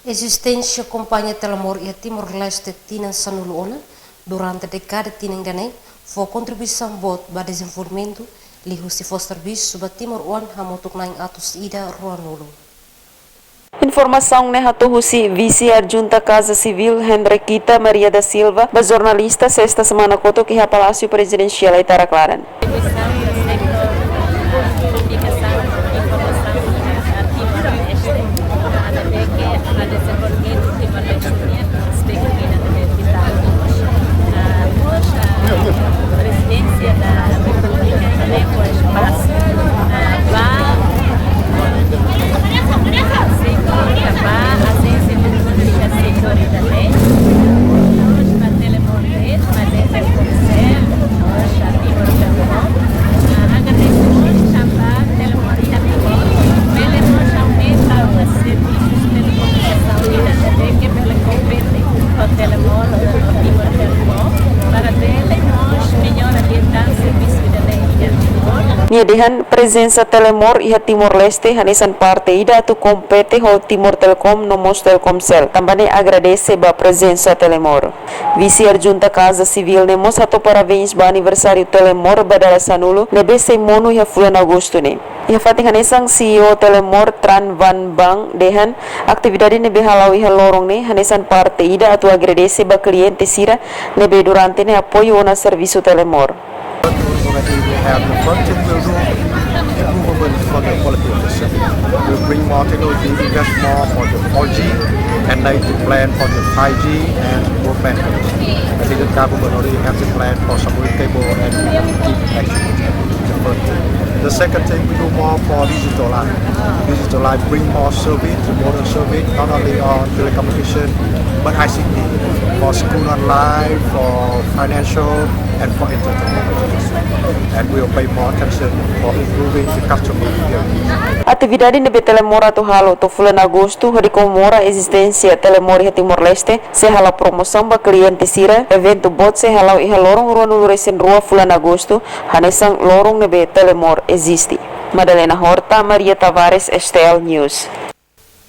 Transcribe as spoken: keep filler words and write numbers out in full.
Ezisténsia kompañia Telemor iha Timor-Leste tinan sanulu ona, durante dékada tinan ida-ne'e, fó kontribuisaun boot ba dezenvolvimentu, liuhusi fó servisu ba timoroan hamutuk na'in atus ida ruanulu. Informasaun ne'e hato'o husi Vise Adjunta Kaza Sivíl Henriquita Maria da Silva ba jornalista sesta semana kotuk iha Palásiu Prezidensiál Aitarak laran. Prezidénsia da Repúblika iha ne'e fó espasu, ah, ba setór, ba ajénsia públika setór ida-ne'e, ba Telemor, ba Telemor, ah, agradese mós tanba Telemor iha Timor bele mós aumenta ba servisus telekomunikasaun ida-ne'ebé ke bele kompete ho Telemor, ho Timor Telecom, para bele mós mellora liután servisu ida-ne'e iha Timor. Nia dehan prezensa Telemor iha Timor-Leste hanesan parte ida atu kompete ho Timor Telecom no mós Telkomcel. Tanba ne'e agradese ba prezensa Telemor. Vise Adjunta Kaza Sivíl ne'e mós hato'o parabéns ba aniversáriu Telemor ba dala sanulu ne'ebé sei monu iha fulan Agostu ne'e. Iha fatin hanesan, C E O Telemor Tran Van Bang dehan atividade ne'ebé hala'o iha loron ne'e hanesan parte ida atu agradese ba kliente sira ne'ebé durante ne'e apoiu ona servisu Telemor. Already we have the first thing we'll do, improvement for the quality of the service. We'll bring more technology, invest more for the four G, and then to plan for the five G and broadband. I think the government already has a plan for submarine cable, and we have to keep action. The first thing. The second thing, we do more for digital life. Digital life bring more service, modern service, not only on telecommunication, but I C T, for school online, for financial, and for entertainment. And we'll pay more attention for improving the customer experience. Atividade ne'ebé Telemor atu halo to'o fulan Agostu hodi komemora ezisténsia Telemor iha Timor-Leste, sei hala'o promosaun ba kliente sira, eventu boot sei hala'o iha loron ruanulu resin rua fulan Agostu, hanesan loron ne'ebé Telemor eziste. Madalena Horta, Maria Tavares, S T L News.